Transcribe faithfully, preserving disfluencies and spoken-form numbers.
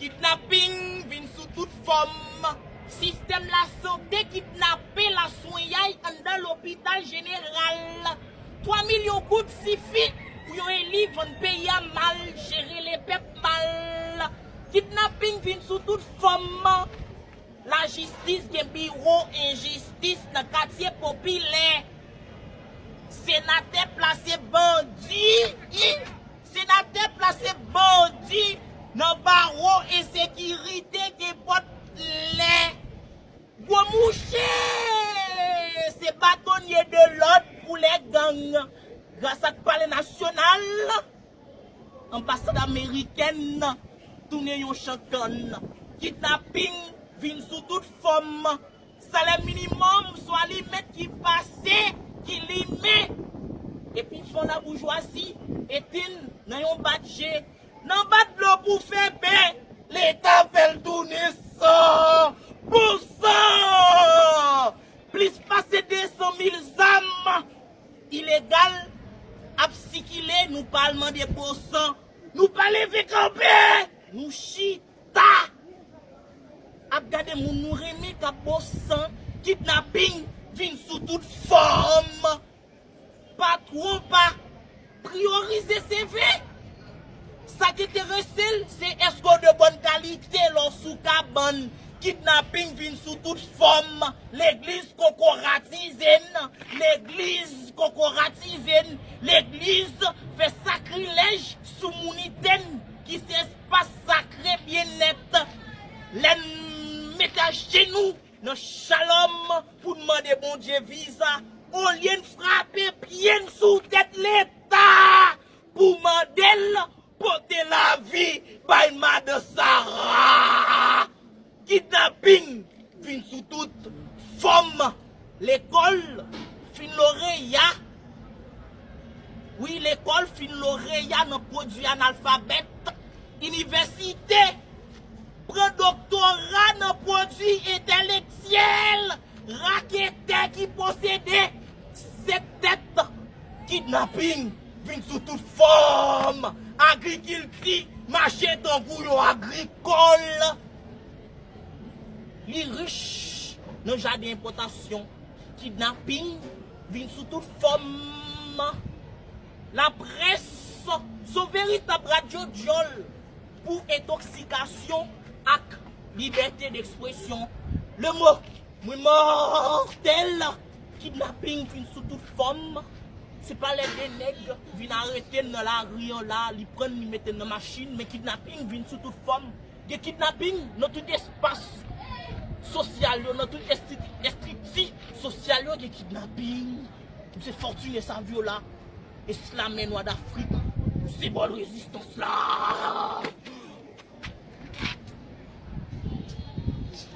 Kidnaping vin sou tout fòm. Sistèm lasante kidnape laswenyay anndan lopital jeneral. Twa milyon goud sifi pou yon eli vann peyi a mal, jere lepèp mal. Kidnaping vin sou tout fòm. Lajistis gen biwo enjistis nan katye popilè. Senatè plase bandi. Senatè plase bandi nan bawo ensekirite gen pòt lè. Gwo mouche! Se batonye de lòd pou lè gang. Gras ak Palè Nasyonal, anbasad amerikèn tounen yon chan kann. Kidnaping vin sou tout fòm. Salè minimòm se yon alimèt ki pase, ki limen. Epi fon laboujwazi etenn nan yon bat je. Nan bat dlo pou fè ben, Leta fè l tounen san pou san. Plis pase de san mil zam ilegal ap sikile, nou pa al mande bosan, nou pa leve kanpe, nou chita ap gade moun nou renmen k ap bosan. Kidnaping vin sou tout fòm. Patwon pa priyorize seve. Sa k enterese l, se èske w de bòn kalite lè w sou kabann. Kidnaping vin sou tout fòm. Legliz kokoratize n. Legliz kokoratize n. Legliz fè sakrilèj sou mounite n, ki se espas sakre byennèt. Lè n mete ajenou nan Shalom pou n mande Bondye viza, olye n frape pye n sou tèt Leta pou mande l pote lavi bay Madan Sara. Kidnaping vin sou tout fòm. Lekòl fin loreya. Wi, lekòl fin loreya nan pwodui analfabèt. Inivèsite pran doktora nan pwodui entèlektyèl. Raketè ki posede sèt tèt. Kidnaping vin sou tout fòm. Agrikilti mache tankou yon agrikòl. Li rich nan jaden enpòtasyon. Kidnaping vin sou tout fòm. Laprès se yon veritab radyo dyòl pou entoksikasyon ak libète dekspresyon. Le mot, mwen mòtèl. Kidnaping vin sou tout fòm. Se pa lè de nèg vin arete n nan lari an la, li pran n, li mete n nan machin, men kidnaping vin sou tout fòm. Gen kidnaping nan tout espas sosyal yo, nan tout estri-, estrikti sosyal yo, gen kidnaping. Misye Fortuné Saviola, eslamè nwa Dafrik, senbòl rezistans la.